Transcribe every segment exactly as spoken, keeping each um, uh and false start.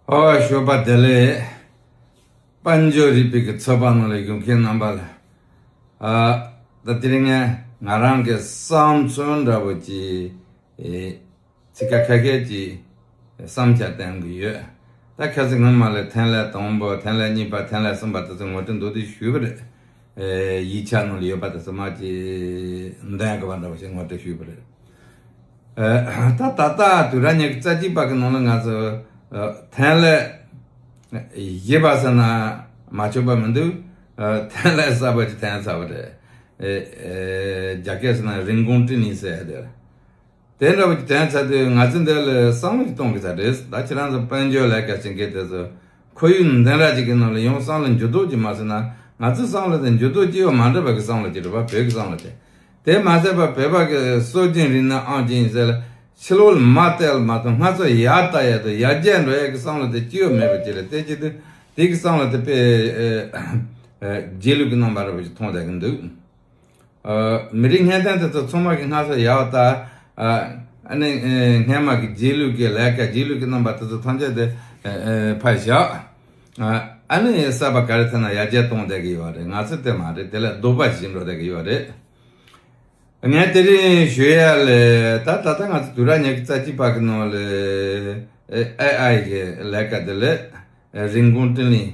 ཨོ་ཞོགས་པ་བདེ་ལེགས། དཔལ་འབྱོར་རིག་པའི་གི་ཚོགས་པ་ནང་ལ་ཡོད་མཁན་རྣམ་པ་ལ། ཨ། ད་དེ་རིང་ང་ང་རང་གི་བསམ་ཚུལ་འདྲ་བོ་ཅིག་ཨེ། ཚིག་ཁ་ཁ་ཤས་ཅིག་བསམ་འཆར་བཏོན་གི་ཡོད། ད་ཁ་སང་སྔོན་མ་ལ་ཐོན་ལས་དང་པོ་ཐོན་ལས་གཉིས་པ་ཐོན་ལས་གསུམ་པ་དེ་ཚོ་ངོ་སྤྲོད་མདོར་བསྡུས་ཞུས་པ་རེད། ཨེ། ཡིག་ཆ་ནང་ལ་ཡོད་པ་དེ་ཚོ་མ་ཅིག་འདོན་དགོས་པ་འདྲ་བོ་ཞིག་ངོ་སྤྲོད་ཞུས་པ་རེད། ཨ། ད་ད་ལྟ་དུས་རབས་ཉི་ཤུ་རྩ་གཅིག་པ་གི་ནང་ལ་ང་ཚོ་ཨ། ཐོན་ལས་གཞན་པ་ཟེར་ན་མ་ཆོག་པ་མི་འདུག་ཨ། ཐོན་ལས་གསར་པ་ཅིག་ཐོན་ཚར་བ་རེད། ཨེ། ཨེ། རྒྱ་སྐད་ཟེར་ན་人工智能ཟེར་ཡ་དེ་རེད། དེ་འདྲ་བོ་ཅིག་ཐོན་ཚར་དུས་ང་ཚོ་འདི་ལ་བསམ་བློ་ཅིག་གཏོང་དགོས་ས་རེད། ད་ཁྱེད་རང་ཚོ་དཔལ་འབྱོར་ལས་ཀ་བྱེད་མཁན་དེ་ཚོ་ཁོར་ཡུག་འདི་འདྲ་ཅིག་གི་ནང་ལ་ཡང་བསམ་བློ་འགྱུར་ལྡོག་ཅིག་མ་བྱུང་ན། ང་ཚོའི་བསམ་བློ་དེ་འགྱུར་ལྡོག་ཅིག་ཡང་མ་འགྲོ་བ་གི་བསམ་བློ་ཅིག་རེད་པ། བོད་ཀྱི་བསམ་བློ་དེ། དེ་མ་ཟད་པ་བོད་པ་གི་སྲོལ་རྒྱུན་རིག་གནས་ཨང་ཅིག་ཡིན་ཟེར་ལ་ཕྱི་ལོགས་ལ་མ་བལྟས་ལ་མ་གཏོགས་སྔ་ཚོ་ཡར་ལྟ་ཡ་དང་ཡར་རྒྱས་འགྲོ་ཡ་གི་བསམ་བློ་དེ་ཅི་ཡང་མེད་པ་ཅིག་ལ་བལྟས་ཀྱི་འདུག་དེ་གི་བསམ་བློ་དེ་དཔེ་ཨེ། ཨེ། རྗེས་ལུས་ཀྱི་རྣམ་པ་འདྲ་བོ་ཞིག་མཐོང་བསྡད་ཀྱི་འདུག་ཨ། མི་རིགས་གཉན་སྟོན་དེ་ཚོ་ཚང་མ་གི་སྔ་ས་ཡག་ད། ཨ། ཨ་ནི་ཨེ། སྔན་མ་གི་རྗེས་ལུས་ཀྱི་ལས་ཀ་རྗེས་ལུས་ཀྱི་རྣམ་པ་དེ་ཚོ་ཐམས་ཅད་དེ་ཨེ། ཨེ། ཕར་བཞག་ཨ། ཨ་ནི་གསར་པ་ག་རེ་ཐོན་ན་ཡར་རྒྱས་གཏོང་བསྡད་ཀྱི་ཡོད་རེད། ང་ཚོ་དེ་མ་རེད། དེ་ལས་ལྡོག་པ་ཞིག་འགྲོ་བསྡད་ཀྱི་ཡོད་རེད། ངས་དེ་རིང་ཞུ་ཡ་ལས་ད་ད་ལྟ་ང་ཚོ་དུས་རབས་ཉི་ཤུ་རྩ་གཅིག་པ་གི་ནང་ལ་ཨེ། ཨེ་ཨའི་གི་ལས་ཀ་དེ་ལས་ཨེ།人工智能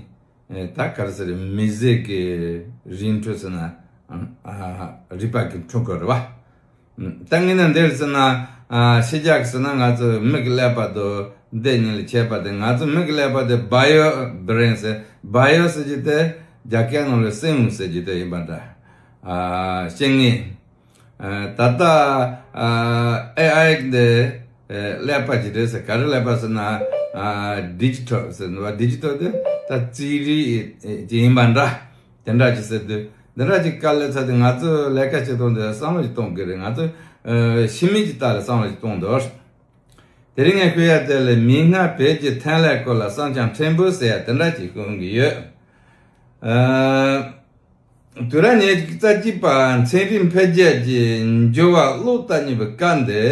ཨེ། ད་ག་རེ་ཟེར་རེད། མི་ཟད་ཀྱི་རིགས་འཕྲོད་ཟེར་ན་ཨ། རིག་པ་གི་འཕྲོད་གོ་རེད་བ། ད་ངས་ན་འདིར་ཟེར་ན་ཨ། ཕྱི་རྒྱལ་གི་ཟེར་ན་ང་ཚོ་མིག་གི་ཀླད་པ་དང་འདི་གཉིས་ལ་ཁྱད་པར་དེ། ང་ཚོ་མིག་གི་ཀླད་པ་དེ་bio brain ཟེར། bio ཟེར་རྒྱུ་དེ་རྒྱ་སྐད་ནང་ལ་སེམས་ཟེར་རྒྱུ་དེ་ཡིན་པ་འདྲ། ཨ། བཤད་ངེས། ཨ། ད་ལྟ་ཨ། ཨེ་ཨའི་འདི་ཨ། ཀླད་པ་ཅིག་རེད་ཟེར། ག་རེ་ཀླད་པ་ཟེར་ན་ཨ། ཌི་ཇི་ཊལ་ཟེར་འདུག་བ། ཌི་ཇི་ཊལ་དེ་ད་རྩིས་རིག་ཅིག་ཡིན་པ་འདྲ། དེ་འདྲ་ཅིག་ཟེར་དུས་འདི་འདྲ་ཅིག་དཀའ་ལས་ཚ་དུས་ང་ཚོ་ལས་ཀ་བྱེད་སྟངས་འདི་བསམ་བློ་ཞིག་གཏོང་དགོས་རེད། ང་ཚོ་ཨ། ཕྱི་མིག་ཅིག་ལྟ་ལ་བསམ་བློ་ཞིག་གཏོང་འདུག་དེ་རིང་ངས་ཤོད་ཡ་དེ་ལ་མིག་སྔར་བོད་ཀྱི་ཐོན་ལས་སྐོར་ལ་བསམ་འཆར་ཕྲན་བུ་ཟེར་ཡ་དེ་འདྲ་ཅིག་ཤོད་གི་ཡོད། ཨ། དུས་རབས་ཉི་ཤུ་རྩ་གཅིག་པ་ཚན་རིག་འཕེལ་རྒྱས་ཀྱི་འགྱུར་བ་ཀློག་ལྟ་ཉེ་བའི་སྐབས་འདི་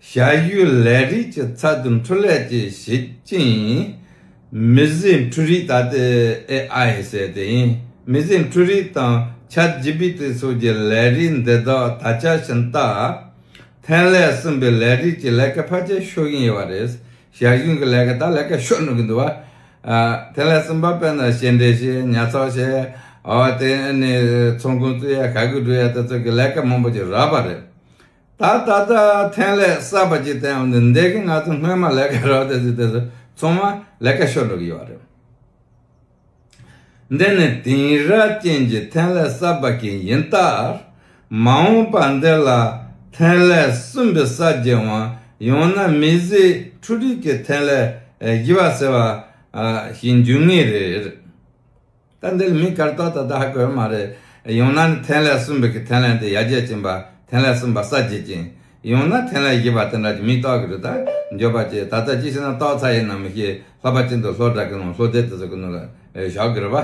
ཞ་ཡུལ་ལས་རིགས་ཀྱི་ཚད་དུ་འཕྲོ་ལས་ཀྱི་གཞི་རྐྱེན་མིག་ཟད་འཕྲུལ་རིག་ད་ལྟའི་ཨེ་ཨའི་ཟེར་དེ་ཡིན། མིག་ཟད་འཕྲུལ་རིག་དང་ཆེ་ཊི་ཇི་པི་ཊི་སོགས་ཀྱི་ལས་རིགས་འདི་དག་དར་ཁྱབ་ཕྱིན་སྟབས། ཐོན་ལས་གསུམ་པའི་ལས་རིགས་ཀྱི་ལས་ཀ་ཕལ་ཆེར་ཤོར་གྱིན་ཡོད་པ་རེད། ཞ་ཡུལ་གྱི་ལས་ཀ་ད་ལས་ཀ་ཤོར་འགྲོ་གི་འདུག་བ། ཨ། ཐོན་ལས་གསུམ་པ་དཔེར་ན་སྐྱེལ་འདྲེན་བྱས། ཉར་ཚགས་བྱས། ཨ། དེ་ནས་ཚོང་ཁང་བཙུགས་ཡ། ཞ་ཡུལ་འགྲོ་ཡ་དེ་ཚོ་གི་ལས་ཀ་མང་པོ་ཅིག་རག་པ་རེད། ད་ད་ལྟ་ཐོན་ལས་གསར་པ་ཅིག་བཏོན་འོང་དུས་འདི་གི་ང་ཚོ་སྔོན་མ་ལས་ཀ་རག་དེ་ཚོ་དེ་ཚོ་ཚང་མ་ལས་ཀ་ཤོར་འགྲོ་གི་ཡོད་པ་རེད། འདི་ནི་དེང་རབས་ཅན་གྱི་ཐོན་ལས་གསར་པ་ཞིག་ཡིན་སྟབས། མ་འོངས་པ་འདི་ལ་ཐོན་ལས་གསུམ་པའི་གསར་བརྗེའམ་ཡང་ན་མིག་ཟད་འཕྲུལ་རིག་གི་ཐོན་ལས་བཞི་པ་ཟེར་བ་ཞིག་འབྱུང་ངེས་རེད། ད་འདི་ལ་མིང་ག་རེ་བཏགས་ད་ལྟ་ཧ་གོ་ཡོད་མ་རེད། ཡང་ན་ནི་ཐོན་ལས་གསུམ་པའི་གི་ཐོན་ལས་འདི་ཡར་རྒྱས་ཕྱིན་པ། ཐོན་ལས་གསུམ་པ་གསར་བརྗེ་ཅན། ཡང་ན་ཐོན་ལས་བཞི་པ་དེ་འདྲ་གྱི་མིང་བཏགས་ཀྱི་རེད། ད་འགྱོད་པ་བྱེད། ད་ལྟ་ཅི་ཞིག་ན་བཏགས་ཚར་ཡིན་ན་མི་ཤེས། ལྷག་པར་ཅན་དུ་སློབ་གྲྭ་གི་ནང་སློབ་དེབ་དེ་ཚོ་གི་ནང་ལ་བཞག་གི་རེད་པ།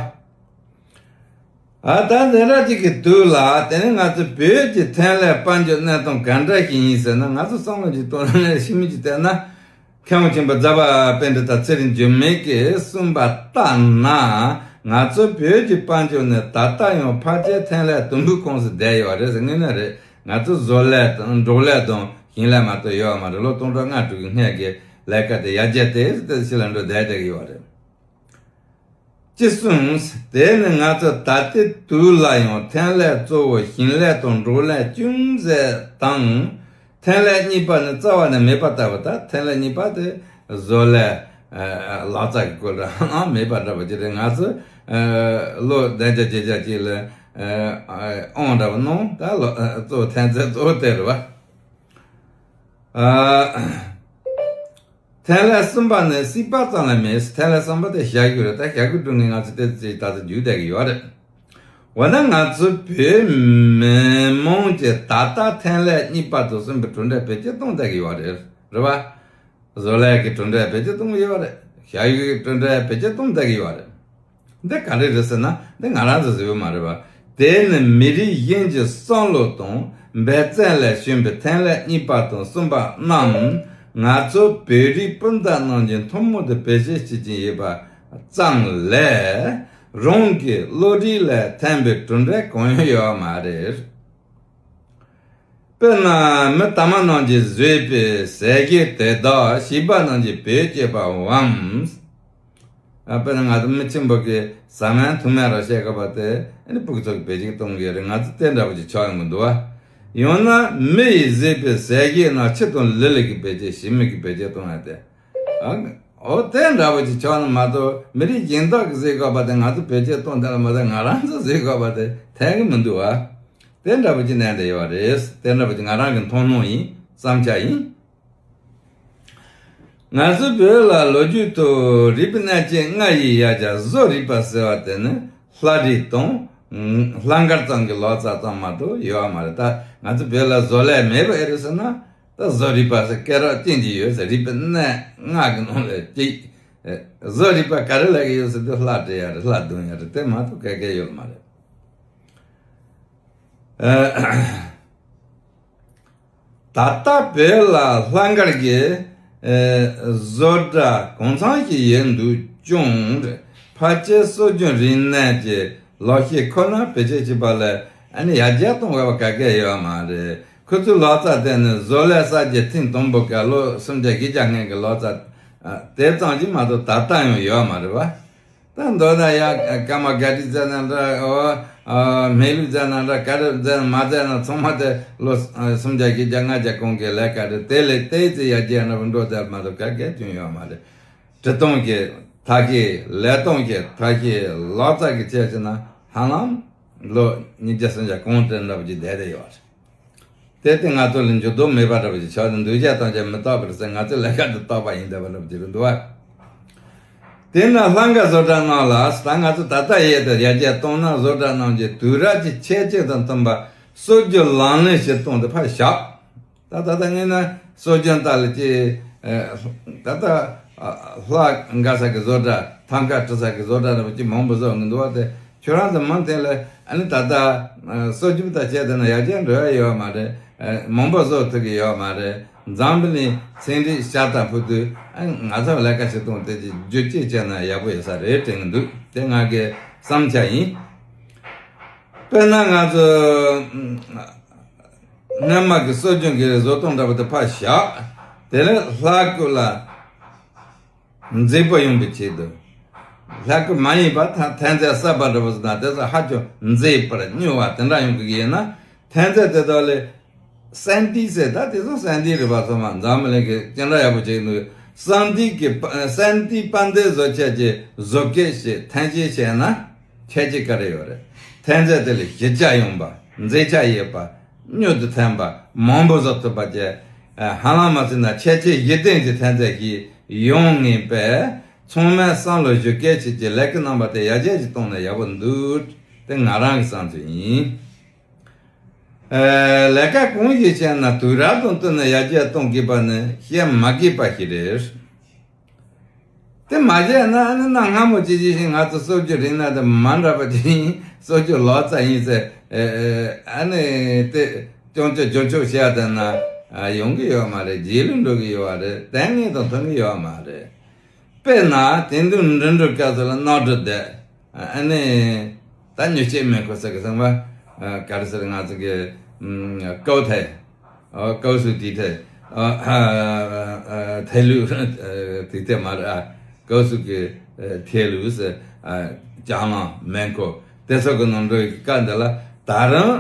ཨ། ད་འདི་འདྲ་ཅིག་གི་དུས་ལ་དེ་ནི་ང་ཚོ་བོད་ཀྱི་ཐོན་ལས་དཔལ་འབྱོར་གནས་སྟངས་ག་འདྲ་ཞིག་ཡིན་ཟེར་ན། ང་ཚོ་བསམ་བློ་ཅིག་གཏོང་ནས་ཕྱི་མིག་ཅིག་བལྟས་ན། མཁན་པོ་ཆེན་པོ་རྫ་དཔལ་སྤུན་གྲི་དང་ཚེ་རིང་འགྱུར་མེད་ཀྱིས་གསུངས་པ་ལྟར་ན། ང་ཚོ་བོད་ཀྱི་དཔལ་འབྱོར་ནི་ད་ལྟ་ཡང་ཕལ་ཆེར་ཐོན་ལས་དུམ་བུའི་ཁོངས་སུ་བསྡད་ཡོད་རེད་ཟེར། དངོས་གནས་རེད། ང་ཚོ་བཟོ་ལས་དང་འབྲོག་ལས་དང་ཞིང་ལས་མ་གཏོགས་ཡོད་མ་རེད། ལོ་སྟོང་ཕྲག་ལྔ་དྲུག་གི་སྔོན་གྱི་ལས་ཀ་དེ་ཡར་རྒྱས་ཏོག་ཙམ་ཞིག་ལ་འགྲོ་བསྡད་བསྡད་ཀྱི་ཡོད་རེད། ཅེས་གསུངས། དེ་ནི་ང་ཚོ་ད་ལྟའི་དུས་ལ་ཡང་ཐོན་ལས་གཙོ་བོ་ཞིང་ལས་དང་འབྲོག་ལས་ཅུང་ཟད་དང་། ཐོན་ལས་གཉིས་པ་ནི་རྩ་བ་ནས་མེད་པ་ལྟ་བུ། ད་ཐོན་ལས་གཉིས་པ་དེ་བཟོ་ལས། ཨ། ལག་རྩལ་གྱི་སྐོར་ལ་མེད་པ་འདྲ་པོ་ཅིག་རེད། ང་ཚོ་ཨ། ལོ་བདུན་བརྒྱ་བརྒྱད་བརྒྱ་ཅིག་ལ་ཨ། ཨང་འདྲ་པོ་གནང་། ད་ལོ་ཨ། གཙོ་བོ་ཐོན་རྫས་གཙོ་བོ་དེ་རེད་པ། ཨ། ཐོན་ལས་གསུམ་པ་ནི་སྲིད་པ་ཙམ་ལ་མེད། ཐོན་ལས་གསུམ་པ་དེ་ཞ་ཡུལ་རེད། ད་ཞ་ཡུལ་འགྲོ་ངེས། ང་ཚོ་དེ་ཚོ་ད་ཚོ་རྒྱུག་བསྡད་ཀྱི་ཡོད་རེད། འོ་ན་ང་ཚོ་བོད་མི་མང་གི་ད་ལྟ་ཐོན་ལས་གཉིས་པ་དང་གསུམ་པའི་གྲུབ་འབྲས་བེད་སྤྱོད་གཏོང་བསྡད་ཀྱི་ཡོད་རེད། རེད་པ། བཟོ་ལས་ཀྱི་གྲུབ་འབྲས་བེད་སྤྱོད་གཏོང་གི་ཡོད་རེད། ཞ་ཡུལ་གྱི་གྲུབ་འབྲས་བེད་སྤྱོད་གཏོང་བསྡད་ཀྱི་ཡོད་རེད། འདི་ག་རེ་རེད་ཟེར་ན། འདི་ང་རང་ཚོ་བཟོས་ཡོད་མ་རེད་པ། དེ་ནི་མི་རིགས་གཞན་གྱི་བསམ་བློ་དང་འབད་བརྩོན་ལས་བྱུང་བའི་ཐོན་ལས་གཉིས་པ་དང་གསུམ་པ་རྣམས་ ང་ཚོ་བོད་རིགས་སྤུན་ཟླ་རྣམས་ཀྱིས་ཐུན་མོང་དུ་བེད་སྤྱོད་བྱེད་ཀྱིན་ཡོད་པ་ཙམ་ལས། རང་གི་བློ་རིག་ལ་ཕན་པའི་གྲུབ་འབྲས་གང་ཡང་ཡོད་མ་རེད། དཔེར་ན། མི་དྭངས་མ་རྣམས་ཀྱིས་བཟོས་པའི་ཟས་གོས་དེ་དག་བྱིས་པ་རྣམས་ཀྱིས་བེད་སྤྱད་པའམ། ཨ། དཔེར་ན་ང་ཚོ་མི་ཆེན་པོ་གིས་ཟ་སྨན་འཐུང་སྨན་ར་བྱེད་དགོས་པ་དེ། ཨ་ནི་ཕྲུ་གུ་ཚོ་གིས་བེད་སྤྱོད་གཏོང་གི་རེད། ང་ཚོ་དེ་འདྲ་པོ་ཅིག་ཆགས་ཡོང་གི་འདུག་བ། ཡང་ན་མི་ཡིས་བཟོས་པའི་ཟས་གོས་རྣམས་ཕྱི་དང་ལུས་ལ་གི་བེད་སྤྱོད། ཞི་མི་གིས་བེད་སྤྱོད་གཏོང་ཡ་དེ། ཨ། འོ་དེ་འདྲ་པོ་ཅིག་ཆགས་ན་མ་གཏོགས། མི་རིགས་གཞན་དག་གིས་བཟོས་དགོས་པ་དེ་ང་ཚོ་བེད་སྤྱོད་གཏོང་ཐུབ་ལ་མ་གཏོགས། ང་རང་ཚོ་བཟོས་དགོས་པ་དེ་ཐད་ཀྱི་མི་འདུག་བ། དེ་འདྲ་པོ་ཅིག་གནས་བསྡད་ཡོད་རེད། དེ་འདྲ་པོ་ཅིག་ང་རང་གི་མཐོང་སྣང་ཡིན། བསམ་འཆར་ཡིན། ང་ཚོའི་བོད་ལ་ལོ་རྒྱུས་ཐོག་རུས་པའི་གནས་ཆེན་ལྔ་ཡི་ཡ་གྱལ་བཟོ་རུས་པ་ཟེར་བ་དེ་ནི་ལྷ་རུས་དང་ལྷ་མགར་ཙམ་གྱི་ལོ་ཙཱ་ཙམ་མ་གཏོགས་ཡོད་མ་རེད། ད་ང་ཚོ་བོད་ལ་བཟོ་ལས་མེད་པ་ཨེ་རེད་ཟེར་ན། ད་བཟོ་རུས་པ་ཟེར་སྐད་གྲགས་ཅན་ཅིག་ཡོད་ཟེར། རུས་པའི་གནས་ལྔ་གི་ནང་ལ་གཅིག་བཟོ་རུས་པ་ག་རེ་ལབ་ཀྱི་ཡོད་ཟེར་དུས། ལྷ་འདྲེ་ཡ་རེད། ལྷ་བརྡུང་ཡ་རེད། དེ་མ་གཏོགས་ག་གེ་ཡོད་མ་རེད། ད་ལྟ་བོད་ལ་ལྷ་མགར་གྱི་བཟོ་གྲྭ་གང་འཚམ་ཞིག་ཡོད་འདུག་ཀྱང་། ཕལ་ཆེར་སྲོལ་རྒྱུན་རིག་གནས་ཀྱི་ལག་ཤེས་ཁོ་ན་བེད་སྤྱོད་བྱེད་པ་ལ། ཨ་ནི་ཡར་རྒྱས་གཏོང་དགོས་པ་ག་གེ་ཡོད་མ་རེད། ཁོ་ཚོའི་ལག་རྩལ་དེ་ནི་བཟོ་ལས་གསར་བརྗེ་ཐེངས་དང་པོ་སྐབས་ལོ་སུམ་བརྒྱ་བཞི་བརྒྱ་སྔོན་གྱི་ལག་རྩལ་དེ་ཙམ་ཞིག་མ་གཏོགས་ད་ལྟ་ཡང་ཡོད་མ་རེད་བ། ད་མདོར་ན་ཡང་ཀརྨ་སྒར་བྲིས་བཙལ་ན་འདྲ། འོ། སྨན་ལུགས་བཙལ་ན་འདྲ། ག་རེ་བཙལ་ན་མ་བཙལ་ན་ཚང་མ་དེ་ལོ་སུམ་བརྒྱ་བཞི་བརྒྱ་ལྔ་བརྒྱ་གོང་གི་ལས་ཀ་རེད། དེ་ལས་ཏོག་ཙམ་ཡར་རྒྱས་ཡོང་ན་འགྲོ་བསྡད་མ་གཏོགས་ག་གེ་བྱུང་ཡོད་མ་རེད། འབྲི་སྟངས་ཀྱི་ཐབས་ཤེས། ལས་སྟངས་ཀྱི་ཐབས་ཤེས། ལག་རྩལ་གྱི་ཆ་བཞག་ན་ཧ་ལམ་ལོ་ཉིས་བརྒྱ་སུམ་བརྒྱ་གོང་དེ་འདྲ་པོ་ཅིག་བསྡད་བསྡད་ཡོད་རེད། དེ་དེ་ང་ཚོ་ལ་འགྱུར་ལྡོག་མེད་པ་འདྲ་པོ་ཅིག་ཆགས་ཏེ། འདུས་བྱས་ཐམས་ཅད་མི་རྟག་པ་རེད་ཟེར། ང་ཚོའི་ལས་ཀ་དེ་རྟག་པ་ཡིན་བསྡད་པ་འདྲ་པོ་ཅིག་རེད་འདུག་བ། དེས་ན་ལྷ་མགར་བཟོ་གྲྭ་རྣམས་ལ། ད་ང་ཚོ་ད་ལྟ་ཡས་དེ་ཡར་རྒྱས་གཏོང་ན། བཟོ་གྲྭ་རྣམས་ཀྱིས་དུས་རབས་ཀྱི་ཁྱད་ཆོས་དང་མཐུན་པ་སྲོལ་རྒྱུན་ལག་ལེན་བྱེད་སྟངས་དེ་ཕར་བཞག་ད་ད་ལྟ་ངས་ན་སྲོལ་རྒྱུན་ལྟར་ལ་ཅིག་ད་ལྟ་ལྷ་མགར་ས་གི་བཟོ་གྲྭ། ཐང་ཀ་བྲི་ས་གི་བཟོ་གྲྭ་འདྲ་པོ་ཅིག་མང་པོ་བཟོ་གི་འདུག་བ། དེ་ཁྱོད་རང་ཚོ་མང་ཐལ་ལ། ཨ་ནི་ད་ལྟ་སྲོལ་རྒྱུན་དང་བཅས་བསྡད་ན་ཡར་རྒྱས་འགྲོ་ཡ་ཡོད་མ་རེད། མང་པོ་བཟོ་ཐུབ་ཀྱི་ཡོད་མ་རེད། འཛམ་བུ་གླིང་ཚན་རིག་ཤར་དང་ཕུ་དུས། ཨ། ང་ཚོ་ལས་ཀ་བྱེད་སྟངས་དེ་ཅིག་བསྒྱུར་བཅོས་བྱས་ན་ཡག་པོ་ཡོད་ས་རེད་དྲན་གི་འདུག་དེ་ང་གི་བསམ་འཆར་ཡིན། དཔེར་ན་ང་ཚོ་སྔོན་མ་གི་སྲོལ་རྒྱུན་གྱི་བཟོ་སྟངས་འདྲ་པོ་དེ་ཕར་བཞག་དེ་ལས་ལྷ་སྐུ་ལ་མཛེས་པོ་ཡོང་བའི་ཆེད་དུ། ལྷ་སྐུ་མ་ཡིན་པ་ཐ་ཐན་རྫས་གསར་པ་འདྲ་པོ་ཟེར་ན་དེ་ཚོ་ཧ་ཅང་མཛེས་པར་སྙོམས་པ་དེ་འདྲ་ཡོང་གི་ཡིན་ན། ཐན་རྫས་དེ་དག་ལས་སན་ཏི་ཟེར། ད་དེ་ཚོ་སན་ཏི་རེད་པ། ཚང་མ་འཛམ་བུ་གླིང་གི་ཅི་འདྲ་ཡག་པོ་བྱེད་ཀྱི་འདུག་སན་ཏི་གི་པ་སན་ཏི་པར་འདི་བཟོ་བྱས་ཀྱི་བཟོ་བཀོད་བྱས། ཐོན་སྐྱེད་བྱས་ན་ཁྱད་ཆོས་ག་རེ་ཡོད་རེད། ཐན་རྫས་དེ་ལ་ཞི་ཆ་ཡོང་བ། མཛེས་ཆ་ཡོད་པ། སྙོམས་དུ་ཐོན་པ། མང་པོ་བཟོ་ཐུབ་པ་བཅས། ཧ་ལམ་མ་ཟིན་ན་ཁྱད་ཆོས་བཞི་ལྡན་གྱི་ཐོན་རྫས་ཤིག་ཡོང་ངེས་པས། ཚང་མས་བསམ་བློ་བཞི་བཀོད་བྱེད་ཀྱི་ལས་ཀའི་རྣམ་པ་དེ་ཡར་རྒྱས་ཤིག་གཏོང་ན་ཡག་པོ་འདུག་དེ་ང་རང་གི་བསམ་ཚུལ་ཡིན། ཨ། ལས་ཀ་གང་ཞིག་བྱས་ན་དུས་རབས་དང་བསྟུན་ནས་ཡར་རྒྱས་གཏོང་དགོས་པ་ནི་བཤད་མ་དགོས་པ་ཞིག་རེད། དེ་མ་བྱས་ན། ཨ་ནི་གནའ་སྔ་མོ་ཅིག་ཅིག་བཞིན་ང་ཚོ་སྲོལ་རྒྱུན་རིག་གནས་དེ་མ་འདྲ་བ་ཅིག་ཡིན། སྲོལ་རྒྱུན་ལག་རྩལ་ཡིན་ཟེར། ཨ་ནི་དེ་སྐྱོན་བརྗོད་སྐྱོན་བརྗོད་བྱས་བསྡད་ན་ཡོང་གི་ཡོད་མ་རེད། རྗེས་ལུས་འགྲོ་གི་ཡོད་མ་རེད། དོན་དངོས་དང་མཐུན་གི་ཡོད་མ་རེད། དཔེར་ན་དེང་དུས་འགྲིམ་འགྲུལ་སྐབས་སུ་ལ་གནམ་གྲུ་བསྡད། ཨ་ནི་ད་མྱུར་སྐྱེལ་མེ་འཁོར་ཟེར་གི་ཟེར་བ། ཨ། ག་རེ་ཟེར། ང་ཚོ་གི་ཨ་ཀའོ་ཐའེ། ཨ། ཀའོ་སུའུ་ཏི་ཐའེ། ཨ། ཨ། ཐའེ་ལུའུ། ཨ། ཏི་ཐའེ་མ་རེད། ཨ། ཀའོ་སུའུ་གི་ཨ་ཐའེ་ལུའུ་ཟེར། ཨ། ལྕང་གླང་མེ་འཁོར་དེ་ཚོ་གི་ནང་འགྲོ་ཡི་སྐབས་འདི་ལ་ད་རུང་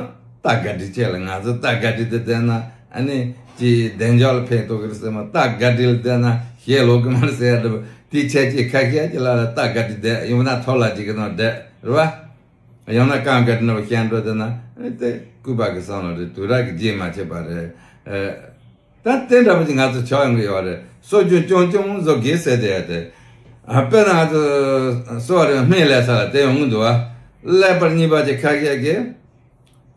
རྟ་སྒ་སྒྲིལ་བྱས་ལ། ང་ཚོ་རྟ་སྒ་སྒྲིལ་དེ་བསྡད་ན། ཨ་ནི་ཅིག་བདེ་འཇགས་ལ་ཕན་ཐོགས་ཀྱི་རེད་ཟེར་མ། རྟ་སྒ་སྒྲིལ་བསྡད་ན་ཞེ་ལོག་གི་མ་རེད་ཟེར་ཡ་འདྲ་པོ། དེའི་ཁྱད་ཆོས་ཁ་ཤས་ཀྱི་ལ་ལ་རྟ་སྒ་སྒྲིལ་བསྡད། ཡང་ན་ཐོ་ལ་ཅིག་གི་ནང་བསྡད་རེད་བ། ཡང་ན་རྐང་སྒ་སྒྲིལ་ནང་བཤད་འགྲོ་བསྡད་ན། ཨ་ནི་དེ་ལྐུགས་པ་གི་བསམ་བློ་རེད། དུས་རབས་ཀྱི་རྗེས་མ་ཆད་པ་རེད། ཨ། ད་དེ་འདྲ་པོ་ཅིག་ང་ཚོ་ཆགས་ཡོང་གི་ཡོད་རེད། སྲོལ་རྒྱུན་རྐྱང་རྐྱང་བཟོ་དགོས་ཟེར་བསྡད་ཡ་དེ། ཨ། དཔེར་ན་ང་ཚོ་གསོ་བ་རིག་སྨན་ལས་ས་ལ་དེ་ཡོང་གི་འདུག་བ། ཀླད་པར་གཉིས་པ་ཅིག་ཁ་ཤས་ཀྱིས།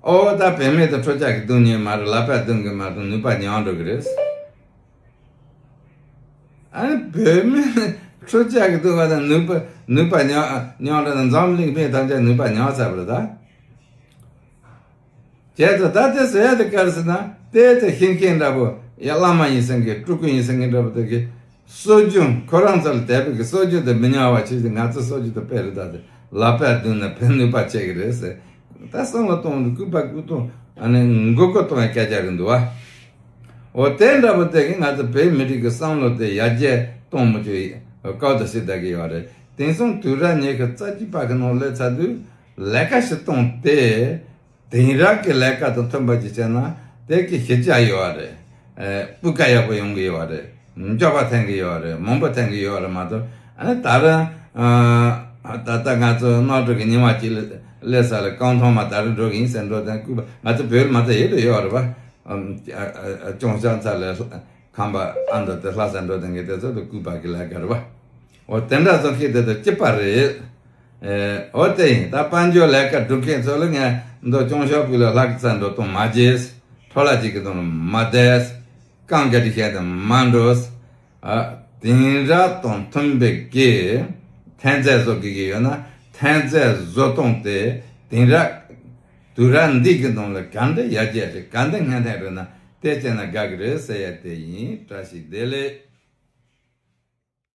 ཨོ། ད་བུད་མེད་དེ་འཕྲུལ་ཆས་ཀྱིས་བརྡུང་ཉན་མ་རེད། ལག་པས་བརྡུང་གི་མ་རེད། ནུས་པ་ཉམས་འགྲོ་གི་རེད། ཨ་ནི་བུད་མེད་འཕྲུལ་ཆས་ཀྱིས་བརྡུང་བ་དང་ནུས་པ་ནུས་པ་ཉམས་ཉམས་འགྲོ་ན། འཛམ་གླིང་སྨན་ཐམས་ཅད་ནུས་པ་ཉམས་ཚར་བ་རེད་ད། བྱས་ཙང་ད་དེ་ཟེར་ཡ་དེ་ག་རེ་ཟེར་ན། དེ་དེ་ཤིང་ཤིང་འདྲ་པོ། ཡ་བླ་མ་ཡིན་ཟེར་མཁན་སྤྲུལ་སྐུ་ཡིན་ཟེར་མཁན་འདྲ་པོ་དེ་གི་སྲོལ་རྒྱུན་ཁོ་རང་ཚོ་ལ་དད་པའི་གི་སྲོལ་རྒྱུན་དེ་མི་ཉམས་པ་ཆེད་དུ་ང་ཚོ་སྲོལ་རྒྱུན་དེ་སྤེལ་རེད། ད་དེ་ལག་པས་བརྡུངས་ནས་ཕན་ནུས་པ་ཆེ་གི་རེད་ཟེར། ད་བསམ་བློ་གཏོང་དུས་སྐུད་པ་སྐུད་གཏོང་ཨ་ནི་མགོ་སྐོར་གཏོང་བའི་སྐད་ཆ་རེད་འདུག་བ། འོ་དེ་འདྲ་པོ་དེ་གི་ང་ཚོ་བོད་མི་རིགས་ཀྱི་བསམ་བློ་དེ་ཡར་རྒྱས་གཏོང་མི་ཆོག་ཡིན་དཀའ་བ་ཞིག་བསྡད་ཀྱི་ཡོད་རེད། དེང་སང་དུས་རབས་ཉི་ཤུ་རྩ་གཅིག་པ་གི་ནང་སླེབས་ཚར་དུས་ལས་ཀ་ཞིག་གཏོང་སྟེ། དེང་རབས་ཀྱི་ལས་ཀ་དང་མཐུན་པ་ཅིག་བྱས་ན་དེ་གི་ཤེས་བྱ་ཡོད་རེད། ཨེ་སྤུས་ཀ་ཡག་པོ་ཡོང་གི་ཡོད་རེད། འཇོག་པ་འཐེན་གི་ཡོད་རེད། མང་པོ་འཐེན་གི་ཡོད་རེད་མ་གཏོགས། ཨ་ནི་ད་རང་ཨ་ད་ལྟ་ང་ཚོ་གནམ་གྲུ་གི་ཉི་མ་གཅིག་སླེབས་ས་ལ་རྐང་ཐང་མ་ད་རུང་འགྲོ་གི་ཡིན་ཟེར་འགྲོ་དང་སྐུད་པ་ང་ཚོ་བོད་ལ་མ་ཚད་ཡོད་དུ་ཡོད་རེད་པ། ཨ་ཨ་ཨ་ཅུང་ཤང་ཚ་ལ་ཁམས་པ་ཨ་མདོ་དེ་ལྷ་ས་འགྲོ་དང་གི་དེ་ཚོ་དུ་སྐུད་པ་གི་ལས་ཀ་རེད་པ། འོ་དེ་འདྲ་ཚོ་ཁྱེད་དེ་དང་གཅིག་པ་རེད། ཨེ་འོ་དེ་ཡིན། ད་དཔལ་འབྱོར་ལས་ཀ་སྒྲུབ་མཁན་ཚོ་ལ་ངས་མདོ་ཅུང་ཤོག་བུ་ལ་ལྷག་ཙམ་འགྲོ་གཏོང་མ་བྱེད། འཕྲོ་བརླག་ཅིག་གི་དོན་ལ་མ་བསྡད། རྐང་ག་དྲི་བཤད་དུ་མ་འགྲོ། ཨ་དེང་རབས་དང་མཐུན་པའི་གི་ཐོན་རྫས་བཟོ་དགོས་ཀྱི་ཡོད་ན་ཐོན་རྫས་བཟོ་སྟངས་དེ་དེང་རབས་དུས་རབས་འདི་གི་ནང་ལ་ག་འདྲ་ཡར་རྒྱས་རེད། ག་འདྲ་སྔོན་ཐོན་རེད་ན་དེ་བྱས་ན་དགའ་གི་རེད་ཟེར་ཡ་དེ་ཡིན། བཀྲ་ཤིས་བདེ་ལེགས།